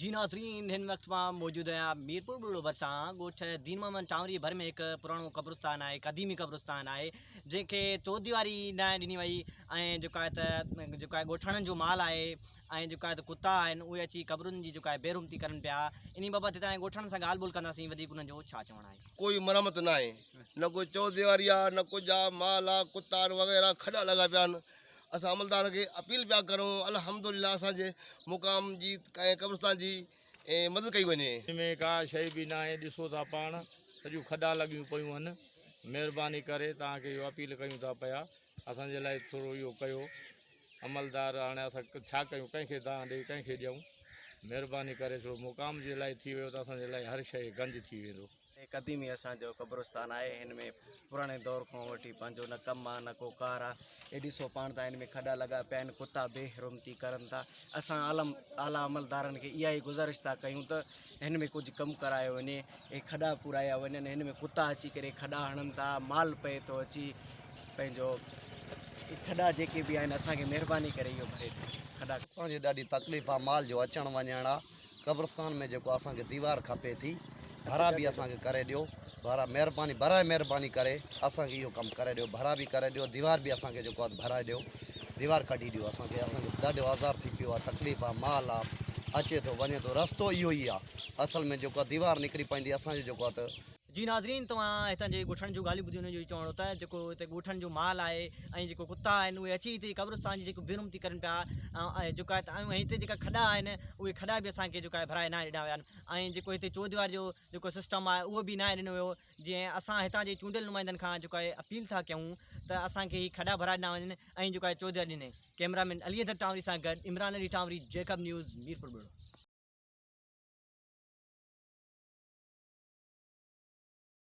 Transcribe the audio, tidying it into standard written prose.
جي ناظرين هن وقت مان موجود آهيان ميرپور ٻرڙو ڀرسان ڳوٺ دين محمد ٽانوري ڀر ۾ هڪ پراڻو قبرستان آهي قديمي قبرستان آهي جنهن کي چوديواري ناهي ڏني وئي ۽ جيڪو آهي ته جيڪو آهي ڳوٺاڻن جو مال آهي ۽ جيڪو آهي ته ڪتا آهن اهي اچي قبرن جي جيڪو آهي بيحرمتي ڪرن پيا انهي بابت هتان جي ڳوٺاڻن سان ڳالهه ٻولهه ڪنداسين وڌيڪ انهن جو ڇا چوڻ آهي. ڪوئي مرمت ناهي نه ڪو چوديواري آ نه ڪجهه آ مال آ ڪتا آهن وغيره کڏا لڳا پيا آهن اسان عملدارن کي اپيل پيا ڪرون الحمدلله اسان جي مقام جي ۽ قبرستان جي مدد ڪئي وڃي. ان ۾ ڪا شيء به ناهي ڏسو ٿا پاڻ سڄيون کڏا لڳيون پيون هن مهرباني ڪري توهان کي اهو اپيل ڪيون ٿا پيا اسان جي لاء ٿورو اهو ڪيو عملدار هاڻي اسان ڇا ڪيون ڪنهن کي دانهن ڏئي ڪنهن کي ڏيون مهرباني ڪري ٿورو مقام جي لاء ٿي ويو ته اسان جي لاء هر شيء گنج ٿي ويندو. هي قديمي اسان جو قبرستان آهي هن ۾ پراڻي دور کان وٺي پنهنجو نه ڪم آ نه ڪو ڪار آ هي ڏسو پاڻ ته هن ۾ کڏا لڳا پيا آهن ڪتا بي حرمتي ڪرن ٿا اسان عالم اعليٰ عملدارن کي اها ئي گذارش ٿا ڪيون ته هن ۾ ڪجهه ڪم ڪرايو وڃي هي کڏا پورايا وڃن هن ۾ ڪتا اچي ڪري کڏا هڻن ٿا مال پئي ٿو اچي پنهنجو کڏا جيڪي به آهن اسان کي مهرباني ڪري اهو ڀري ڏيو کڏا. اسان جي ڏاڍي تڪليف آ مال جو اچڻ وڃڻ آ قبرستان ۾ جيڪو اسان کي ديوار کپي ٿي ڀرا به اسان کي ڪري ڏيو ڀرا مهرباني برائي مهرباني ڪري اسان کي اهو ڪم ڪري ڏيو ڀرا به ڪري ڏيو ديوار به اسان کي جيڪو آهي ڀرائي ڏيو ديوار ڪڍي ڏيو اسان کي اسان کي ڏاڍو آزار ٿي پيو آهي تڪليف آهي مال آهي اچي ٿو وڃي ٿو رستو اهو ئي آهي اصل ۾ جيڪو آهي ديوار نڪري پوندي اسان جو جيڪو آهي ته جي ناظرين توهان هتان جي ڳوٺاڻن جون ڳالهيون ٻڌيون انهن جو اهو چوڻ هو ته جيڪو هتي ڳوٺن جو مال آهي ۽ جيڪو ڪتا آهن اهي اچي هتي قبرستان جي جيڪو بيحرمتي ڪرن پيا ۽ جيڪو آهي ته هتي جيڪا کڏا آهن اهي کڏا به اسان کي جيڪو آهي ڀرائي ناهي ڏنا ويا آهن ۽ جيڪو هتي چوديواري جو جيڪو سسٽم آهي اهو به ناهي ڏنو ويو جيئن اسان هتان جي چونڊيل نمائندن کان جيڪو آهي اپيل ٿا ڪيون ته اسان کي هي کڏا ڀرائي ڏنا وڃن ۽ جيڪو آهي چوديواري ڏني ڪئميرا مين علي حيدر ٽانوري سان گڏ عمران علي ٽانوري جيڪب نيوز ميرپور ٻرڙو.